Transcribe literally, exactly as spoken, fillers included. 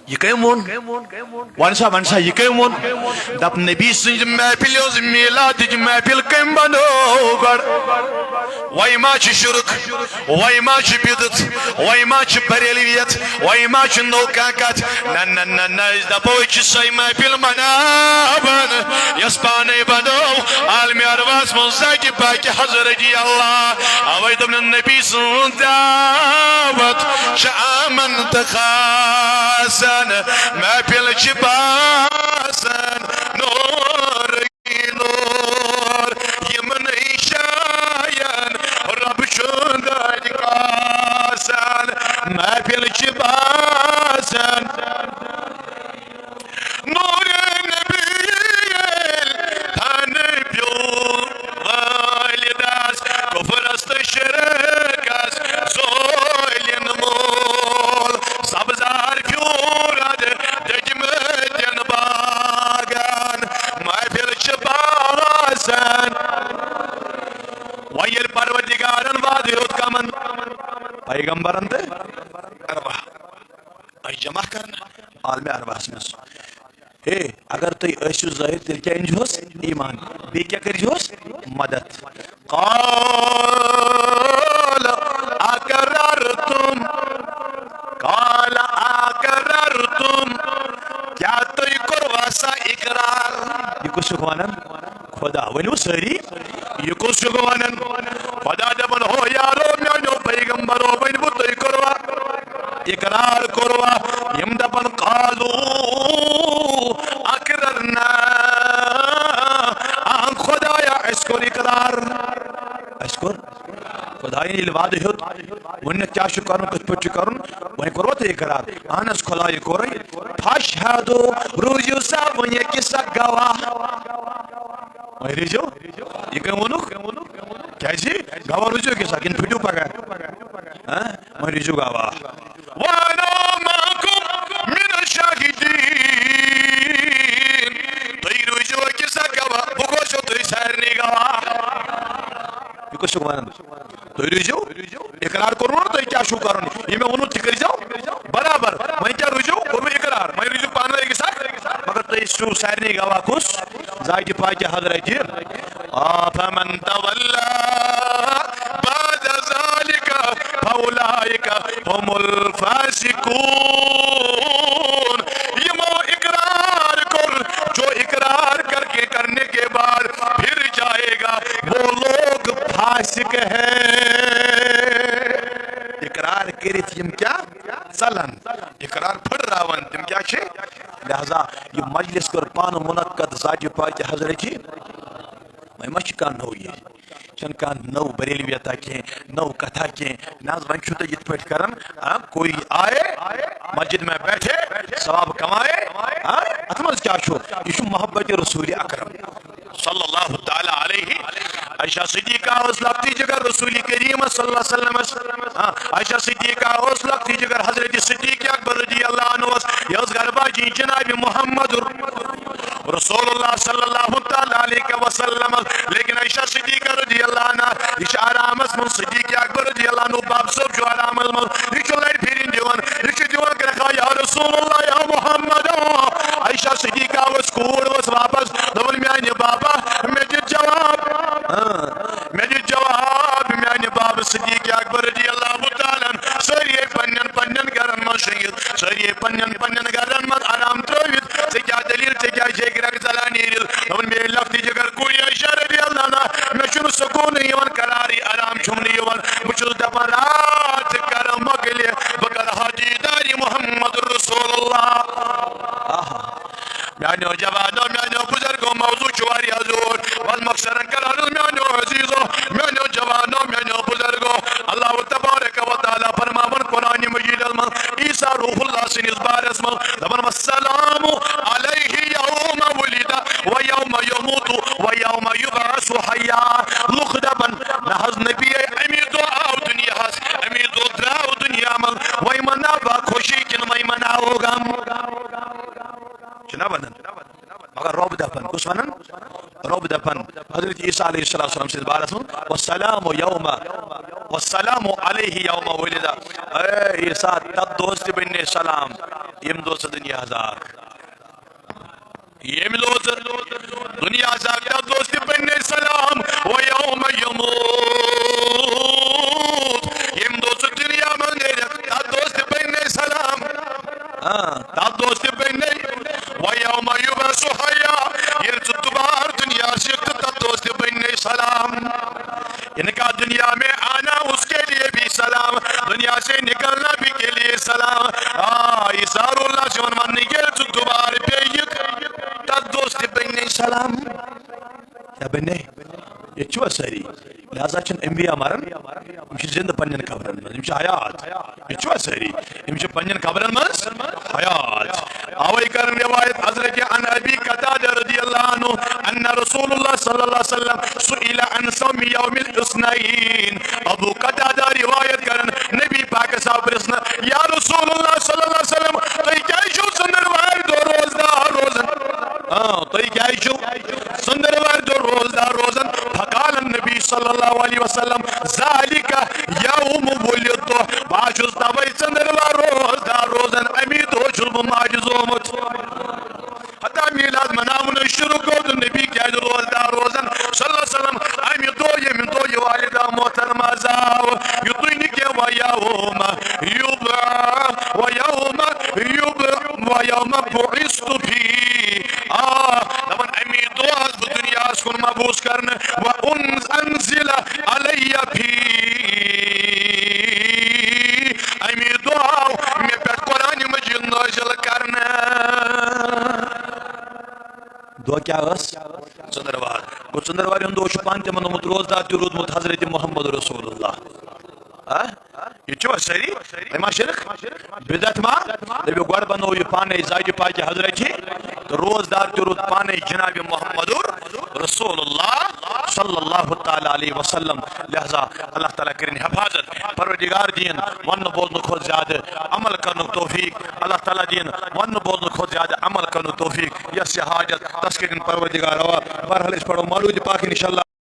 یہ کٔمۍ ووٚن؟ ون سا، ون سا، یہ کٔمۍ ووٚن؟ دپ، نبی سٕنٛزِ محفلہِ ہٕنٛز میلادٕچ محفل کٔمۍ بنٲو گۄڈٕ؟ وۄنۍ ما چھُ شرک؟ وۄنۍ ما چھُ بدعت؟ وۄنۍ ما چھُ بریلویت؟ وۄنۍ ما چھُ نوٚو کانٛہہ کتھ؟ نہ، نہ، نہ، نہ، أسۍ دپو، أسۍ چھِ سۄے محفل مناوان، یۄس پانے بنٲو عالمِ ارواحس منٛز ذاتِ پاکِ حضرت اللہ۔ اوے دوٚپنَن، نبی سٕنٛز دعوت چھِ عامن تہٕ خاصن، محفل چھِ باسان نور نور، یِمنٕے جاین رۄب چھُ دادِ کاسان۔ محفل چھِ باسان نور نبی ییٚلہِ تھن پیوٚو والدس، کفرس تہٕ شرکس زولن مول۔ سبزار پھیوٗر ادٕ دٔدمٕتٮ۪ن باغن۔ محفل چھِ باسان۔ وۄنۍ ییٚلہِ پروردگارن وعدٕ ہیوٚت کمن؟ پیغمبرن تہٕ ارواح۔ أسۍ جمع کرنہٕ عالمِ ارواحس منٛز۔ ہے، اگر تُہۍ ٲسِو ظٲہر، تیٚلہِ کیٛاہ أنۍ زِہوس؟ ایمان۔ بیٚیہِ کیٛاہ کٔرۍ زِہوس؟ مدد۔ قال اقررتم، قال اقررتم، کیٛاہ تُہۍ کوٚروا سا اقرار؟ یہِ کُس چھُکھ ونان؟ خدا۔ ؤنِو سٲری، یہِ کُس چھُکھ ونان؟ خدا دپان، ہو یارو، میانیو پیغمبرو، ؤنِو تُہۍ کوٚروا؟ اقرار کوٚروا؟ یِم دپان، قالوا اقررنا، آ خدایا، اَسہِ کوٚر اقرار۔ اَسہِ کوٚر؟ خدایَن ییٚلہِ وعدٕ ہیوٚت، ووٚنُکھ کیٛاہ چھُ کَرُن، کِتھ پٲٹھۍ چھُ کَرُن، وۄنۍ کوٚروا تۄہہِ اقرار؟ اہن حظ، خدایہِ کوٚرُے۔ فاشہدو، روٗزِو سا وۄنۍ أکِس اکھ گواہ۔ وۄنۍ روٗزِو، یہِ کٔمۍ ووٚنُکھ؟ کیٛازِ؟ گواہ روٗزِو أکِس اکھ، کِنہٕ پھٕٹِو پگاہ؟ ہاں؟ وۄنۍ روٗزِو گواہ۔ وانا معکم من الشاہدین۔ تُہۍ روٗزِو أکِس اکھ گواہ، بہٕ گوٚو چھُو تُہۍ سارنٕے گواہ۔ یہِ کُس چھُکھ وَنان؟ تُہۍ روٗزِو، اقرار کوٚرمُت نا تۄہہِ کیٛاہ چھُو کَرُن، یہِ مےٚ ووٚنمُت تہِ کٔرۍزیو برابر۔ وۄنۍ کیٛاہ روٗزِو، کوٚرمُت اقرار، وۄنۍ روٗزِو پانہٕ ؤنۍ أکِس اکھ، مگر تُہۍ چھِو سارنٕے گواہ کُس؟ ذاتِ پاکِ حضرتِ۔ آ، فمن تولی بعد ذلک فاولئک هم الفاسقون۔ یِمو اقرار کوٚر، جو اقرار کر کے، کرنے کے بعد پھر جائے گا، وہ لوگ فاسق ہے۔ اقرار کٔرِتھ یِم کیٛاہ ژلن؟ اقرار پھٕٹراون، تِم کیٛاہ چھِ؟ لہذا یہِ مجلس کٔر پانہٕ منعقد ذاتِ پاکِ حضرتِ۔ وۄنۍ ما چھِ کانٛہہ نوٚو یہِ؟ چھَنہٕ کانٛہہ نٔو بریلویتا کینٛہہ، نٔو کتھا کینٛہہ۔ نہ حظ، وۄنۍ چھُو تُہۍ یِتھ پٲٹھۍ کران، ہاں، کوئی آئے، مسجد میں بیٹھے، ثواب کمائے، ہاں، اتھ منٛز کیٛاہ چھُ؟ یہِ چھُ محبت رسول اکرم صلی اللہ تعالیٰ علیہ۔ عائشہ صدیقہ ٲس لۄکٹٕے جگر رسول کریم صلی اللہ علیہ وسلمس۔ ہاں، عائشہ صدیقہ ٲس لۄکٹٕے جگر حضرت صدیق اکبر رضی اللہ عنہ ٲس۔ یہِ ٲس گرٕ باجی جناب محمد رسول اللہ صلی اللہ تعالیٰ علیہ وسلم۔ لیکن عائشہ صدیقہ رضی اللہ عنہا، یہِ چھِ آرامس منٛز، صدیق اکبر رضی اللہ عنہ بب صٲب چھُ آرامس منٛز، یہِ چھُ لرِ پھِرِنۍ دِوان، یہِ چھُ دِوان کرٛٮ۪کھ، یا رسول اللہ، یا محمد۔ عائشہ صدیقہ ؤژھ، کوٗر ؤژھ واپس، دوٚپُن، میانہِ بابا، مےٚ دِ جواب۔ ہاں، مےٚ دِ جواب، میانہِ بابہٕ صدیق اکبر رضی اللہ تعالیٰ عنہ، سٲری پننٮ۪ن پننٮ۪ن گرن منٛز شہید۔ سٲری پننٮ۪ن پننٮ۪ن گرن منٛز آرام ترٲوِتھ، ژےٚ کیٛاہ دٔلیٖل، ژےٚ کیٛازِ چھے کرٛٮ۪کھ ژلان نیٖرِتھ؟ دوٚپُن، میٲنۍ لۄکٹٕے جگر کوٗر عائشہ رضی اللہ عنہا، مےٚ چھُنہٕ سکوٗنٕے یِوان، قرارٕے، آرام چھُم نہٕ یِوان۔ بہٕ چھُس دپان، راتھ کر مۄکلہِ، بہٕ کرٕ ہا دیٖدارِ محمد رسول اللہ۔ آہا۔ میانیو جوانو، میانیو بزرگو، موضوع چھُ واریاہ زیوٗٹھ، وۄنۍ مۄخصرن کرٕ عرض میانیو عزیزو، میانیو جوانو، میانیو بزرگو۔ اللہ تبارک و تعالیٰ فرماوان قرآن مجیدس منٛز عیسیٰ روح اللہ سٕنٛدِس بارس منٛز، دپان، والسلام علیہ یوم ولد و یوم یموت و یوم یبعث حیا۔ لُکھ دپان، نہ حظ نبی، امی دۄہ آو دُنیاہس، امی دۄہ درٛاو دُنیا منٛز، وۄنۍ مناووا خوشی کِنہٕ وۄنۍ مناوو غم؟ چھُنہ ونان؟ مگر رۄب دپان، کُس ونان؟ رۄب دپان حضرت عیسیٰ علیہ السلام سٕنٛدِس بارس منٛز، والسلام یوم، و والسلام علیہ یوم ولد۔ اے عیسیٰ، تتھ دۄہس تہِ بننے سلام، ییٚمہِ دۄہ ژٕ دُنیاہس آکھ۔ ییٚمہِ دۄہ ژٕ دُنیاہس آکھ، تتھ دۄہس تہِ بننے سلام۔ ویوم یموت، ییٚمہِ دۄہ ژٕ دُنیا منٛز نیرکھ، تتھ دۄہس تہِ بننے سلام۔ ہاں، تتھ دۄہس تہِ بننے۔ ویوم یبعث حیا، ییٚلہِ ژٕ دُبارٕ دُنیاہس یِکھ تہٕ تتھ دۄہس تہِ بننے سلام۔ ان کا دنیا میں آنا اس کے لیے بھی سلام، دنیا سے نکلنا بھی کے لیے سلام۔ آ، اظہار اللہ سے ونان، ییٚلہِ ژٕ دُبارٕ بیٚیہِ یِکھ، تتھ دۄہس تہِ بننے سلام۔ کیٛاہ بننے؟ ییٚتہِ چھِوا سٲری؟ لہذا چھِنہٕ انبیاء مران، یِم چھِ زندٕ پننٮ۪ن قبرن منٛز، یِم چھِ حیات۔ ییٚتہِ چھِوا سٲری؟ یِم چھِ پننٮ۪ن قبرن منٛز حیات۔ اوے کرن روایت حضرت عن ابی قتادہ رضی اللہ عنہ ان رسول اللہ صلی اللہ علیہ وسلم سئل عن صوم یوم الاثنین۔ ابو قتادہ روایت کرن، نبی پاک صاحب پرژھن، یا رسول اللہ صلی اللہ علیہ وسلم، تُہۍ کیٛازِ چھِو ژٔنٛدٕروارِ دۄہ روزدار روزان؟ آ، تُہۍ کیٛازِ چھِو ژٔنٛدٕروارِ دۄہ روزدار روزان؟ فقال النبی صلی اللہ علیہ وسلم، ذالک یوم ولدت، بہٕ حظ چھُس توے ژٔنٛدٕروار روزدار روزان، امی دۄہ چھُس بہٕ ماجہِ زومُت۔ حتی میلاد مناوُن شروع کوٚر تہٕ نبی کیٛازِ روزدار روزان صلی اللہ علیہ وسلم؟ اَمہِ دۄہ، ییٚمہِ دۄہ یہِ والدہ محترمہ زاو، یُتُے نہٕ کینٛہہ، ویوم یُب-، ویوم یُب-، ویوم بعثت فیہ۔ آ، دَپان، اَمی دۄہ آس بہٕ دُنیاہَس کُن مبعوث کرنہٕ۔ و انزل علی فیہ، اَمی دۄہ آو مےٚ پٮ۪ٹھ قرآن مجید نازل کرنہٕ۔ دۄہ کیٛاہ ٲس؟ ژٔنٛدٕروار۔ گوٚو، ژٔنٛدٕروارِ ہُنٛد دۄہ چھُ پانہٕ تِمن آمُت روزدار تہِ روٗدمُت حضرت محمد رسول اللہ۔ آ؟ یہِ چھُوا سٲری؟ تۄہہِ ما شرک؟ بدعت ما؟ دٔپِو، گۄڈٕ بنوو یہِ پانے ذاتِ پاکِ حضرت تہٕ روزدار تہِ روٗد پانے جناب محمد رسول اللہ صلی اللہ تعالیٰ علیہ وسلم۔ لہذا اللہ تعالیٰ کٔرِن حفاظت، پروردگار دِیِن وننہٕ بوزنہٕ کھۄتہٕ زیادٕ عمل کرنُک توفیق، اللہ تعالیٰ دِیِن وننہٕ بوزنہٕ کھۄتہٕ زیادٕ عمل کرنُک توفیق۔ یۄس یہِ حاجت، تس کٔرِن پروردگار روا۔ بہرحال، أسۍ پرو مولوٗدِ پاک انشاءاللہ